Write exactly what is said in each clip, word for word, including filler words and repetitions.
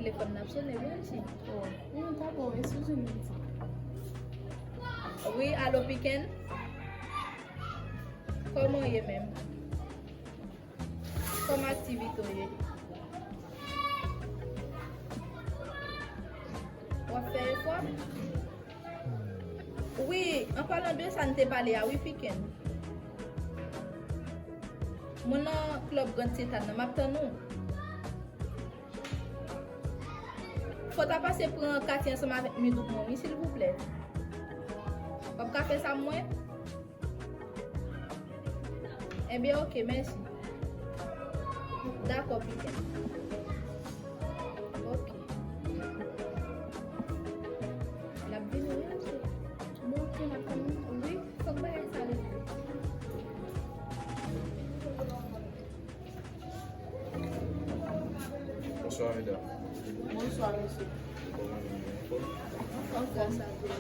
Telefòn nan ap sonnen, wi, Anchi. Oh, wi, ta bon, eskize m. Wi, alo, Piken? Kòman w ye menm? Kòman aktivite w ye? W ap fè efò? Wi, an palan de sa n te pale a, wi, Piken. Mwen nan klèb Grand Setan nan, m ap tann ou. Fò w ta pase pran katye ansanm avèk mi gwoup mwen, wi, silvouplè. W ap ka fè sa pou mwen? Ebyen, oke, mèsi. Dakò, Piken. Oke. L ap vini, wi, oke. Bon, oke, n ap tann, wi, fòk bagay sa regle. Bonswa, medam. Bonswa, mesye. Kòman nou ye? Anfòm, gras a Dye.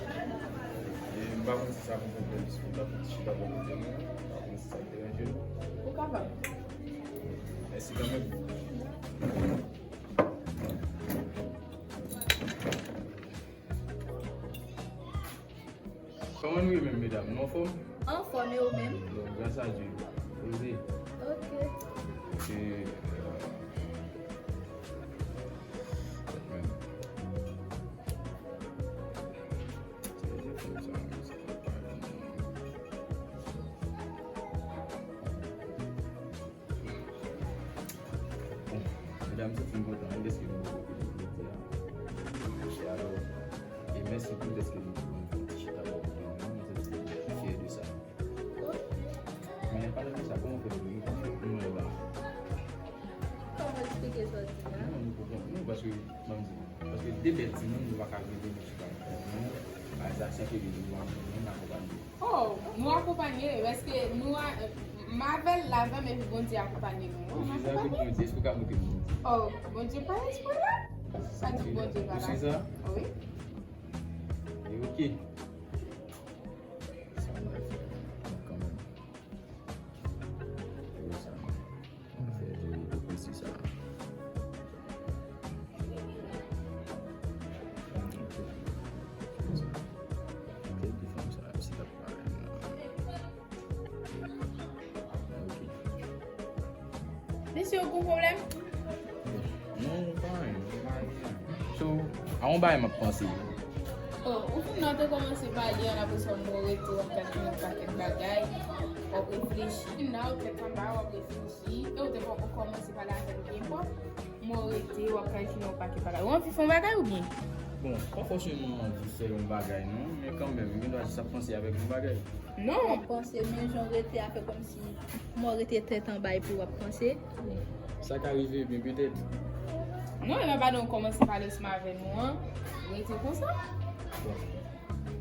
E, m pa konn si sa pou pwoblèm, si nou ta fè ti chita bò kote nou, m pa konn si sa ap deranje nou. Ou kapab. Mèsi kanmenm. Kòman nou ye menm, medam? Nou anfòm? Anfòm, e ou menm? Bon, gras a Dye. Poze. Oke. Oke. Bon, medam, se fin kontan wi dèske nou poko vini jodi a. E alò, e mèsi tou dèske nou poko vin fè yon ti chita bò kote nou, nou santi nou fyè de sa. Men pale de sa, kòman fè nou vini, kòman fè nou wè la? Kòman eksplike sa w di la? Non, nou poko, non, paske, ban m di nou, paske de bèl timoun, nou pa ka vin vini chita bò kote nou, pa egzanp, si anpil moun, nou akonpanye. Oh, nou akonpanye, paske nou a, m avè l lavan, men Bondye akonpanye nou. Ou swiv sa, Bondye, èske w ka montre m Bondye? Oh, Bondye pa espre la? Sa di Bondye pa la. Ou swiv sa? Wi. E oke. Sa m pral fè kanmenm. E sa. Fè veye tou presi sa. Fè di fanm sa, si t ap pale, non. Ok. Mesye, ou gon pwoblèm? Non, pa anyen, pa anyen. So, a yon bagay m ap panse. Oh, ou fin nan te kòmanse pale an, apre sa, w rete, w ap kalkile yon pakèt bagay, w ap reflechi. Fin nan, ou tèt anba, w ap reflechi. E ou te poko kòmanse pale avè m byen pwòp. Mwen rete, w ap kalkile yon pakèt bagay. Ou anvi fè yon bagay oubyen? Bon, pa fòseman anvi fè yon bagay non, men kanmenm, m gen dwa jis ap panse avèk yon bagay. Non. W ap panse, men jan w rete a fè kòmsi mwen rete tèt anba epi w ap panse. Bon, sa ka rive, men petèt. Non, e pa pandan w kòmanse pale ansanm avè nou an, rete konsa. Bon,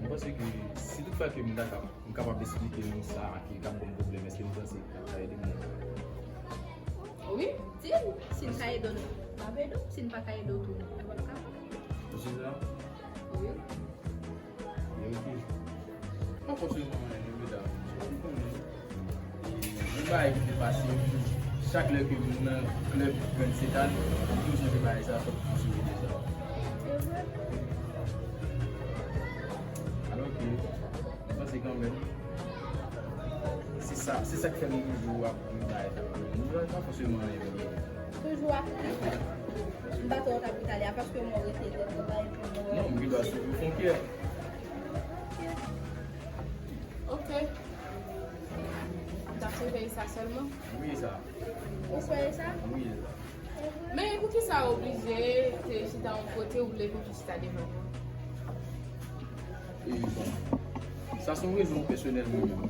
mwen panse ke si toutfwa ke m ta kab M kapab esplike nou sa ki ka ban m pwoblèm, èske nou panse l ka ede m? Wi, di l. Si l ka ede w, l ap ede w. Si l pa ka ede w tou, ou p ap kapab. Ou sou sa? Wi. E ok. Mwen fòseman renmen medam. Ou konnen. E, yon bagay ki te pase, chak lè ke m nan klèb Grand Setan, m toujou sonje bagay sa, fòk m sonje de sa. Se vre. Alò ke, m panse kanmenm, se sa, se sa k fè nou toujou ap viv bagay sa. Nou pa fòseman renmen. Toujou ap viv. M pa twò ta pral ale a paske mwen rete tèt anba epi mwen. Non, m gen dwa swiv ou fon kè. Ok. M ta swete sa sèlman. Wi, sa. Ou swete sa? Wi, sa. Men poukisa w oblije te chita yon kote, ou vle pou te chita devan mwen? E bon, sa se yon rezon pèsonèl mwen menm.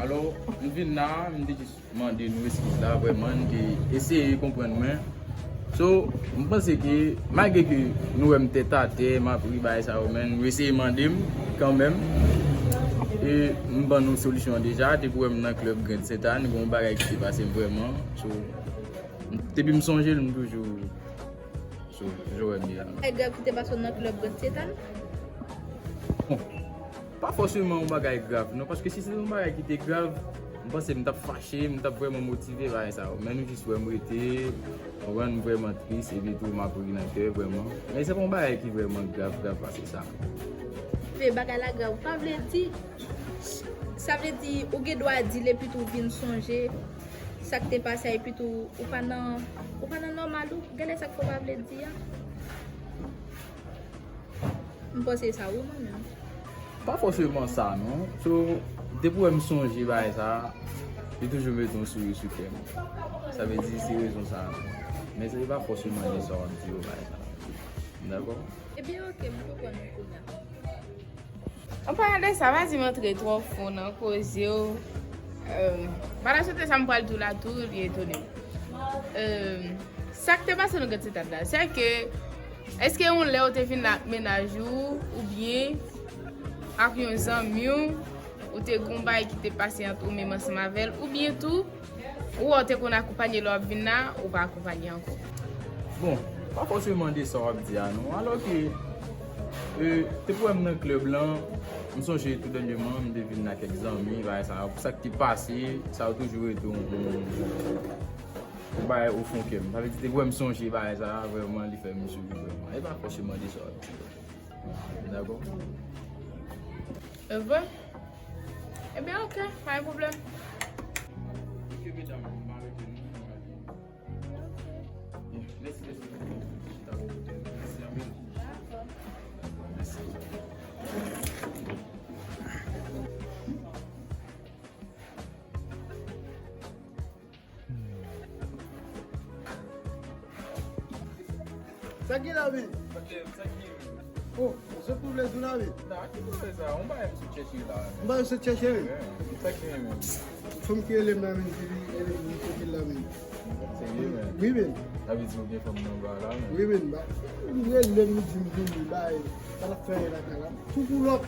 Alò, m vin la, m te jis mande nou eskiz la, vrèman, m te eseye konprann mwen. So, m panse ke, malgre ke nou wè m tèt atè, m ap ri, bagay sa yo, men nou eseye mande m kanmenm. E m ban nou solisyon an deja, depi w wè m nan klèb Grand Setan, gen yon bagay ki te pase m vrèman. So, depi m sonje l, m toujou, so, toujou wè m ye la. E grav ki te pase w nan klèb Grand Setan? Bon, pa fòseman yon bagay grav, non, paske si se te yon bagay ki te grav, M panse m t ap fache, m t ap vrèman motive bagay sa yo. Men nou jis wè m rete, w konprann, m vrèman tris, epi tou m ap ri nan kè, vrèman. Men se pa yon bagay ki vrèman grav, grav pase sa. Vle bagay la grav, pa vle di, sa vle di, ou gen dwa di l, epi tou vin sonje sa k te pase a, epi tou, ou pa nan, ou pa nan nòmal ou. Gade sa k fè w pa vle di a. M panse sa wi mwen menm. Pa fòseman sa non. So, depi w wè m sonje bagay sa, li toujou mete yon souri sou kè m. Sa vle di se rezon sa. Men se pa fòseman de sa w ap di yo bagay sa. Dakò? Ebyen, oke, m konprann ou kounye a. An payan de sa, pa di m antre twò fon nan koze w. Em, pa nan sote sa m pral di w la tou, li etone m. Em, sa k te pase nan Grand Sitad la, se ke, èske yon lè ou te vin la ak mennaj ou, oubyen ak yon zanmi w, ou te gen yon bagay ki te pase ant ou menm ansanm avè l, oubyen tou, ou wè w te konn akonpanye lè w ap vin la, ou pa akonpanye ankò? Bon, pa fòseman de sa w ap di a non. Alò ke, e, te pran m nan klèb lan, m sonje tou dènyèman, m te vin la kèk zanmi, bagay sa yo. Pou sa k te pase, sa yo toujou rete yon, yon, yon bagay o fon kè m. Sa vle di, te pran m sonje bagay sa, vrèman, li fè m souri vrèman. E pa fòseman de sa w ap di. Dakò? E vre? Ebyen, oke, pa gen pwoblèm. Oke, medam, m pa rete non, m ale. Mèsi, mèsi. Mèsi anpil. Mèsi. Sa ki la, men? Sa ki, sa ki, men? Oh, se pou vle di la, men? Nan, ki pou vle sa? On bagay m sot chèche la. On bagay m sot chèche, men? Wi, sa ki, men? Fanm ki rele m la, men, ki rele m, ki rele m la, men. Serye, men? Wi, men. Sa vle di ou gen fanm nan ba la, men? Wi, men, ba, li rele m, li di m vini, ba, e, sa l ap fè la, la. Tou pou lòt.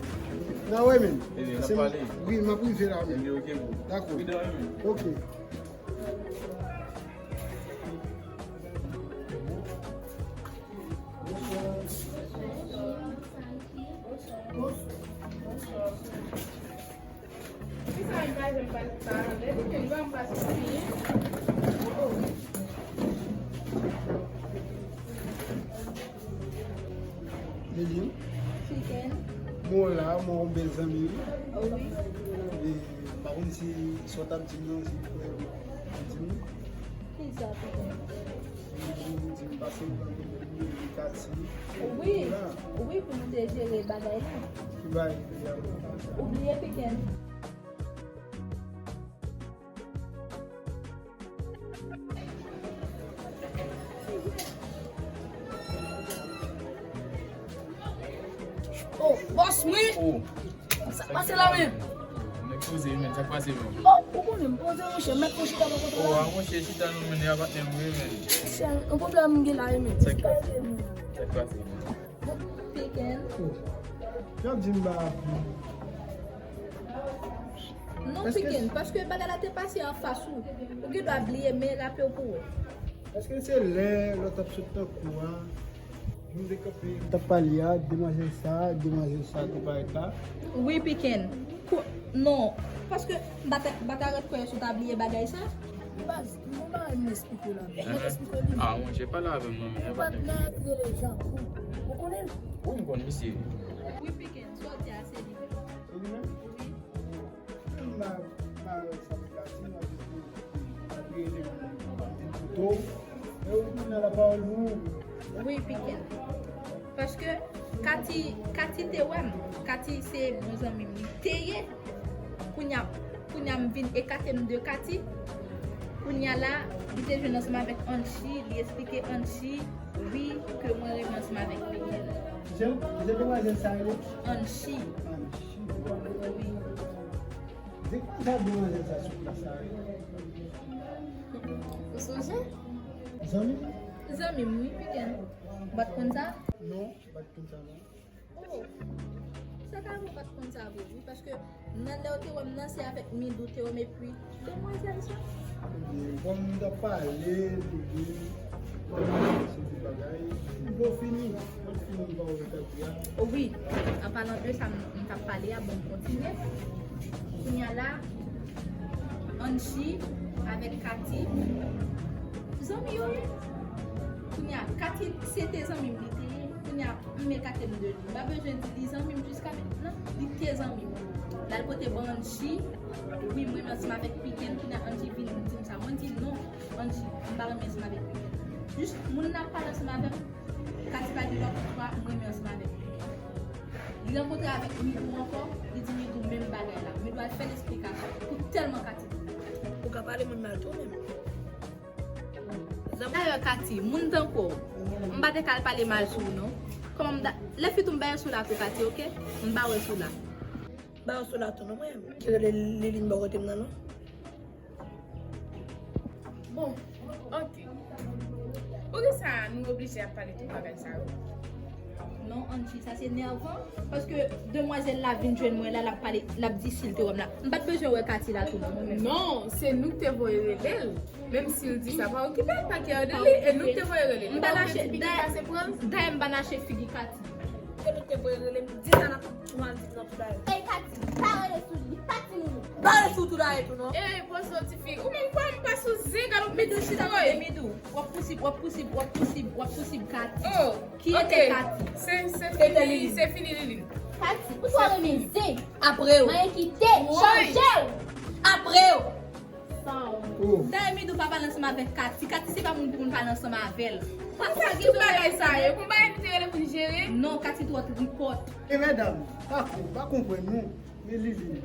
Nan, wi, men. Ebyen, n ap pale. Wi, m ap rive la, men. Ebyen, oke, bro. Dakò. Pridan, wi, men. Oke. Lili. Chicken. Mwen la, mwen yon bèl zanmi wi. Oh wi. E, m pa konn si sa w t ap di m nan, si w kwè w di m. Kisa, Piken? Li di m pase m nan Kati. Wi, wi, pou nou te jere bagay la. Ki bagay? Ou bliye, Piken? Oh, bòs mwen! Oh. Sa k pase la, men? Nèg poze, men, sa k pase, men? Oh, ou konnen m poze, monchè, mèt pou chita bò kote la. Oh, a, monchè, chita non, men, e a patnè m, wi, men. Monchè, yon pwoblèm m gen la, wi, men. Sa k pase? Sa k pase, men? Piken. Oh. Yo di m ba. Non, Piken, paske bagay la te pase anfas ou. Ou gen dwa bliye, men raple w pou ou. Èske se lè lòt ap sot nan kou a, nou te kanpe, t ap pale a, demwazèl sa, demwazèl sa te parèt la? Wi, Piken. Kou-, non, paske m pa ta, m pa ta ret kwè si w ta bliye bagay sa. Baz, m gon bagay m esplike w la, men. Mwen esplike w li. Ah, monchè, pale avè m non, men. Yon patnè ki rele Jankou. Ou konnen l? Wi, m konn misye. Wi, Piken, sa w di a se li menm. Se li menm? Wi. M pa, m pa wè sa m ka di, m ap di, m ap rele m, m ap di touto. E ou tounen lapawòl pou ou. Wi, Piken. Paske Kati, Kati te wè m. Kati se bon zanmi m li te ye. Kounya, kounya m vin ekate m de Kati. Kounya la, li te jwenn ansanm avèk Anchi, li esplike Anchi, wi, ke mwen renmen ansanm avèk Piken. Jan, jan demwazèl sa rele? Anchi. Anchi. Wi. Di konsa demwazèl sa sou plas la, wi. Ou sonje? Zanmi? Zanmi m, wi, Piken. Ou pa t konn sa? Non, m pa t konn sa, non. Oh, sa ka vre ou pa t konn sa vre, wi, paske nan lè w te wè m nan, se avèk Midou te wè m, epi demwazèl sa. Ebyen, kòm m t ap pale, epi se de bagay, m vle w fini, m ap fini, m pa wè w t ap di a. Oh, wi, an palan de sa m, m t ap pale a, bon, m kontinye. Kounya la, Angie avèk Cathy, zanmi yo ye. Kounye a, Cathy se te zanmi m li te ye. Kounye a, m ekate m de li. M pa bezwen di li zanmi m jiska mentnan. Li te zanmi m. L al pote ban Angie. Wi, m renmen ansanm avèk Piken. Kounye a, Angie vin di m sa. Mwen di non, Angie, m pa renmen ansanm avèk Piken. Jis moun nan ap pale ansanm avè m. Cathy pa gen lòt chwa, m renmen ansanm avèk Piken. Li rankontre avèk Midou ankò, li di Midou menm bagay la. Midou al fè l esplikasyon pou tèlman Cathy di. Ou ka pale moun mal tou menm. Dayè, Cathy, moun tankou w, m pa te ka al pale mal sou ou non. Kòman m da, lè fi tou m bay sou la tou, Cathy, oke? M ba w sou la. Ba w sou la tou non, mwen. Ki rele Liline bò kote m nan non. Bon, ok. Poukisa nou oblije ap pale tout bagay sa yo? Non, Angie, sa se nèvan. Paske demwazèl la vin jwenn mwen la, l ap pale, l ap di si l te wè m la. M pa t bezwen wè Cathy la tou non, mwen menm. Non, se nou ki te voye rele l. Menm si l di sa, pa okipe l, pa kè de li. E nou ki te voye rele l. M pa nache, dayè, m pa nache figi Cathy. Ke nou te voye rele m, di sa nan tou mal di nan tou dayè. Ey, Cathy, pa rele sou li, li pa timoun ou. Pa rele sou tou dayè tou non. Ey, poze w tifi. Ou menm kwè m pa sou zen, gad yon Midou, chita kote Midou. W ap pousib, w ap pousib, w ap pousib, w ap pousib Cathy. Oh, ki ete Cathy? Se, se fini, se fini, Liline. Cathy, ou twò renmen zen. Apre w. Mwen kite, chanje w. Apre w. Dayè, Midou pa pale ansanm avèk Cathy. Cathy se pa moun pou moun pale ansanm avè l. Sa gen tout bagay sa yo. Konbyen nou te rele pou n jere? Non, Cathy twò tripòt. E medam, pa konprann nou. Men Liline,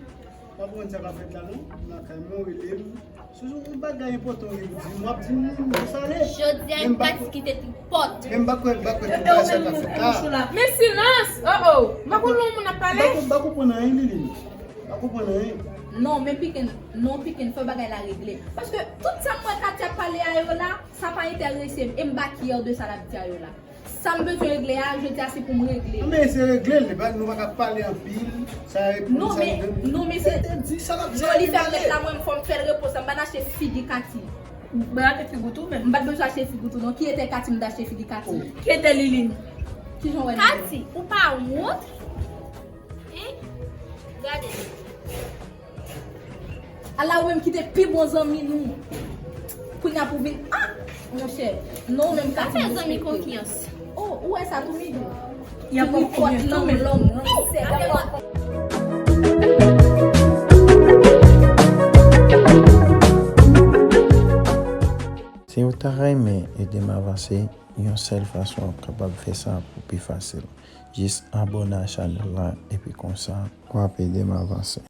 pa konprann sa k ap fèt la non. Nan kay mwen rele m. Sou yon bagay enpòtan w gen pou di m, w ap di m, m sale. Jodi a, e Cathy ki te tripòt. Men m pa kwè, m pa kwè tout bagay sa k ap fèt la. Men silans! Oh oh! M pa konn lè yon moun ap pale. M pa konprann anyen, Liline. M pa konprann anyen. Non, men Piken, non, Piken, fò bagay la regle. Paske tout sa m wè Cathy ap pale a yo la, sa pa enterese m. E m pa kyè de sa l ap di a yo la. Sa m bezwen regle a, jodi a se pou m regle. Men se regle l, nou pa ka pale anpil. Sa reponn sa li vle. Non, men se te di sa l ap di a li fè m la, mwen m fò m fè l repons la, m pa nache figi Cathy. Ba achte figi w tou menm. M pa t bezwen achte figi w tou non. Ki ete Cathy m ta achte figi Cathy? Ki ete Liline? Kijan w wè Liline? Cathy, ou pa wont? Hein? Gade. Ala ou menm ki te pi bon zanmi nou. Kounye a pou vin, ah, monchè. Non, ou menm Cathy. Fè zanmi konfyans. Oh, ou wè sa tou Midou? Y ap konfyans tou menm. Si w ta renmen ede m avanse, yon sèl fason w ap kapab fè sa pou pi fasil. Jis abòne a chanèl la epi konsa w ap ede m avanse.